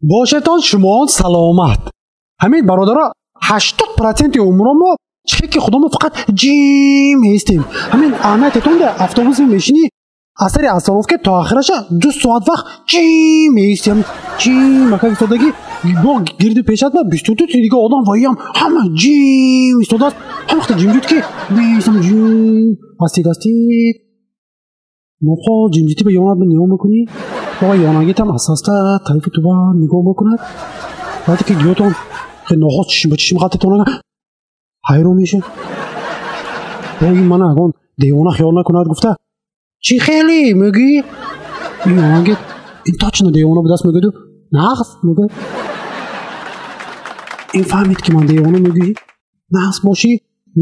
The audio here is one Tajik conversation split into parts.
Бошетон шумоон саломат. Ҳамин бародаро, 80% умро мо чӣ ки худомо фақат ҷим ҳестем. Ҳамин аҳамиятетон дар автобусе мешинӣ, аз сари остановка то охираша 2 соат вақт ҷим меистем. Ҷим ака истодагӣ бо гирди пешат ба 22 дига одам воиам ҳама ҷим истодааст. Ҳама вақта ҷимҷуд ки меистам ҷим ҳастид ҳастид. Нохо ҷимҷитӣ ба ёнат нигоҳ мекунӣ, бо ёнагитам аста-аста тарафи туба нигоҳ мекунад. Вақте ки гиётон нохост чишм ба чишм ғалтетон ҳайрон меша. Бо ин мана ягон девона хиёл накунад гуфта чӣ хеле мегӯӣ? Ин ёнагит ин точно девона будааст мегӯяду нағз мегӯяд. Ин фаҳмид ки ман девона мегӯӣ, нағз бошӣ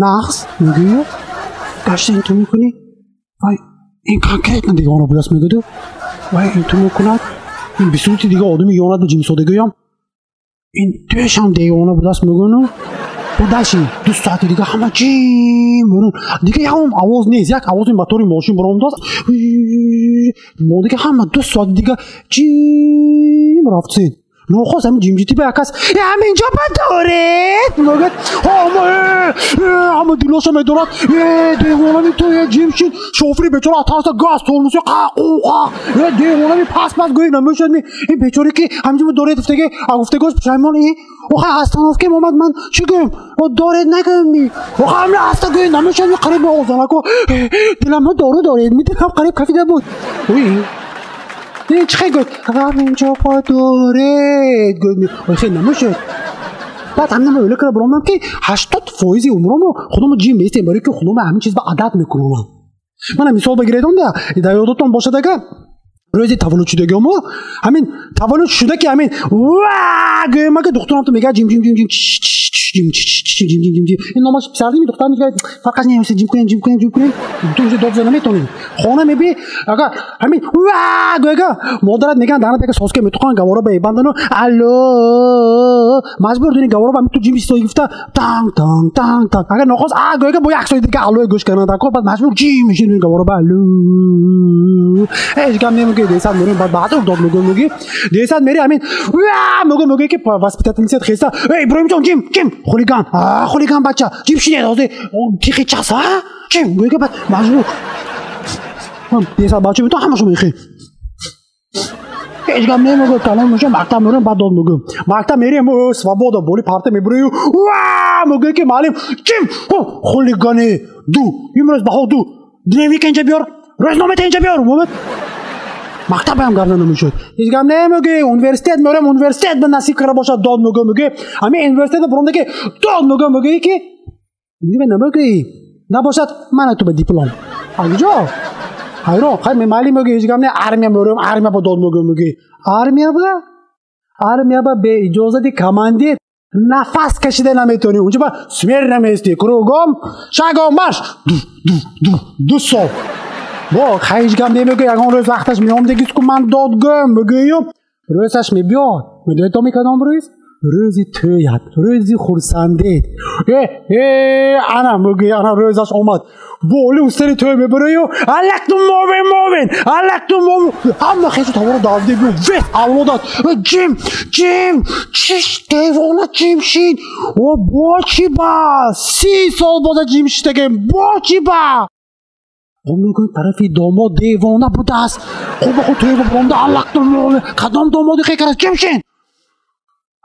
нағз мегӯӣ, гашта ин ту мекунӣ, вай ин конкретно девона будааст мегӯяду вай ин ту мекунад. Ин бисути дига одами ёнад ба ҷимсодагиам ин туешам девона будааст мегӯяну даши 2 соати дига ҳама ҷим мурун, дига ягон овоз нест, як овози мотори мошин баромадааст. Мо дига ҳама 2 соати дига ҷим рафтсед. Нохост ҳамин ҷимҷитӣ ба як кас ҳаминҷо ба доред мегӯяд, ҳама дилоша медорад, девонами ту ҷим шид. Шофири бечора тарса газ тормози қақ қақ, девонами пас пас гӯй намешад. Ин бечоре ки ҳаминҷо доред гуфтаги гуфтагош пушаймон, охай остановкам омад, ман чӣ гӯем, доред нагӯем ми, охай ҳамин аста гӯй намешад ми, қариб озанако дилам дору доред ми, дилам қариб кафида буд. Ин чӣ хел гӯяд ҳаминҷо по доред гӯяд, охай намешад. Баъд ҳамин ма ӯла кара баромадам ки 80% умромо худомо ҷим меистем, барои ки худомо ҳамин чиз ба адат мекунонам. Мана мисол бигиред, онда дар ёдатон бошад, ага рӯзи таваллуд шудагиомо ҳамин таваллуд шуда ки ҳамин ва гӯем, ага духтурам ту мегӯяд ҷим ҷим ҷим ҷим ҷим ҷим ҷим ҷим ҷим, ин номаш писардими духтар мегӯяд фарқаш нест, ҷим кунем ҷим кунем ҷим кунем, ту уже дод зада наметонем. Хона меби ага ҳамин ва гӯяга модарат мегӯянд данат яка соска метуқан гавора ба ебандану алло маҷбур дуни гавора ба ту ҷим истои гуфта танг танг танг танг, агар нохост а гӯяга бо як сои дига аллои гӯш кардан дако, баъд маҷбур ҷим меши дуни гавора ба алло ҳеҷ гап намегӯи. Десад мерем, баъд баъд дод мегӯ мегӯи десад мери ҳамин ва мегӯ мегӯи ки воспитательница хеста, эй Иброҳимҷон ҷим ҷим хулиган, хулиган бача ҷим шинед, ҳозир тихи час а ҷим гӯяга, баъд маҷбур десад бача метон ҳамашо мехе ҳеҷ гап намегӯ, калон мешам мактаб мерем, баъд дод мегӯ. Мактаб мерем, свобода боли парта мебурию ва мегӯе ки маълим ҷим хулигани ду имрӯз баҳо ду дневник инҷа биёр, рӯзномата инҷа биёр. Мактаб ҳам гап намешуд, ҳеҷ гап намегӯӣ. Университет мерем, университет ба насиб карда бошад дод мегӯ мегӯӣ, ҳамин университет баромда ки дод мегӯ мегӯӣ ки нима намегӯӣ набошад, мана ту ба диплом аҷо ҳайрон хай майли мегӯӣ, ҳеҷ гап не. Армия мерем, армия ба дод мегӯ мегӯӣ, армия ба армия ба беиҷозати командир нафас кашида наметавонӣ, унҷа ба смирно меистӣ, кругом шагом марш ду ду ду 2 сол бо ҳеҷ гап намегӯ. Ягон рӯз вақташ меомдагист ку ман дод гӯям мегӯю, рӯзаш мебиёд, медонед то мекадом рӯз? Рӯзи тӯят, рӯзи хурсандед, э ана мегӯи, ана рӯзаш омад, боли устари тӯй мебараю алакту мовин мовин алакту мовин, ҳама хешу таборо давде бю вес авлодат ҷим ҷим чиш девона ҷим шид, о бо чӣ ба 30 сол боза ҷим шидагем, бо чӣ ба мегӯяд тарафи домод девона будааст, хуб худ тӯй бибаромда аллакту кадом домоди хе кард ҷим шин,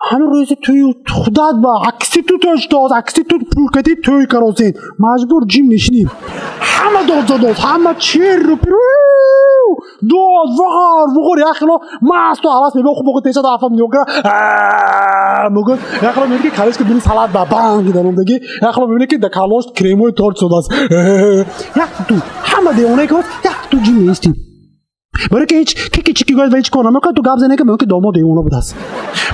ҳамин рӯзи тӯю худат ба акси ту тӯш дод, акси ту пул кади тӯй каросед, маҷбур ҷим мешинӣ, ҳама дод задод, ҳама чирру пиру дод вағар вуғур, як хело масту ҳавас мебиёд, хуб боқи теша дафа нигоҳ кара мегӯяд, як хело мебинӣ ки калишка дуни салат ба банг даромдагӣ, як хело мебинӣ ки да калош кремои торт шудааст, як ту ҳама девонае ки як ту ҷим меистӣ, барои ки ҳеҷ кики чики гӯяд ва ҳеҷ кор намекунад, ту гап занӣ ки мумкин домод девона будааст.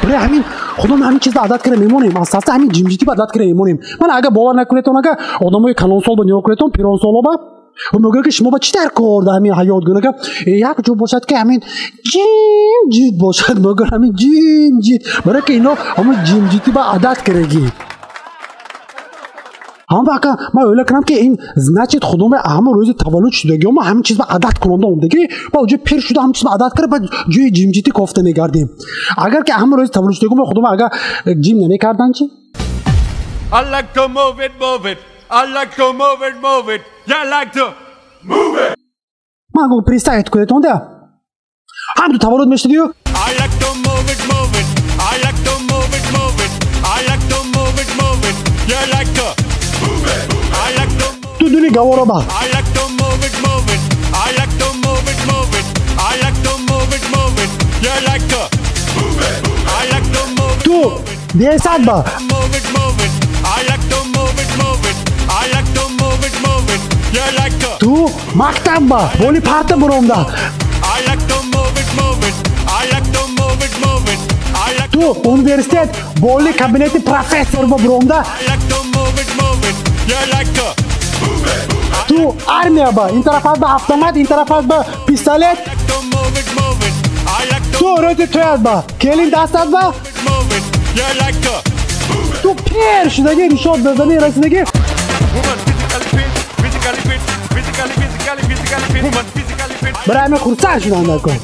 Барои ҳамин худо ҳамин чизро адат карда мемонем, аста-аста ҳамин ҷимҷитӣ ба адат карда мемонем. Ман агар бовар накунедтон, ага одамои калонсол ба нигоҳ кунедтон, пиронсоло ба мегӯяд ки шумо ба чӣ дар кор дар ҳамин ҳаёт гӯнага, як ҷо бошад ки ҳамин ҷимҷит бошад, мегӯяд ҳамин ҷимҷит, барои ки ино ҳамин ҷимҷитӣ ба адат кардагӣ. Ҳама ака ман o'yla кунам, ки ин значит худо ҳама рӯзи таваллуд шудагиҳо мо ҳамин чиз ба адат кунонда омдагӣ, ба уҷо пир шуда ҳамин чиз ба адат карда, ба ҷои ҷимҷитӣ кофта мегардем. Агар ки ҳама рӯзи таваллуд шудагиҳо мо худо агар ҷим намекардан чӣ? I like to move it, move it. I like to move it, move it. You like to move it. Ман гуфт, представить кунед, онда ҳам ту таваллуд мешудию. I like to move it, move it. I like to move it, move it. I like to move it, move it. You like to move it. I like to Ту дуни гавороба. I like to move it, move it. I like to move it, move it. I like to move it, move it. You like to move it. I like to move it. Ту десад ба. Move it, move it. I like to move it, move it. I like to move it, move it. You like to. Ту мактабба боли парта буромда. I like to move it, move it. I like to move it, move it. I like Ту университет боли кабинети профессорба буромда. I like to move it, move it. You like to move it. Ту армияба, ин тарафат ба автомат, ин тарафат ба пистолет. I like to move it, move it. I like to Ту рӯзи туят ба келин дастат ба. move it. You like to Ту пир шудагӣ, нишон ба замин расидагӣ. Woman physically fit, physically fit, physically, physically, physically fit. Woman physically fit. Барои ҳамин хурсанд шудам дар кор.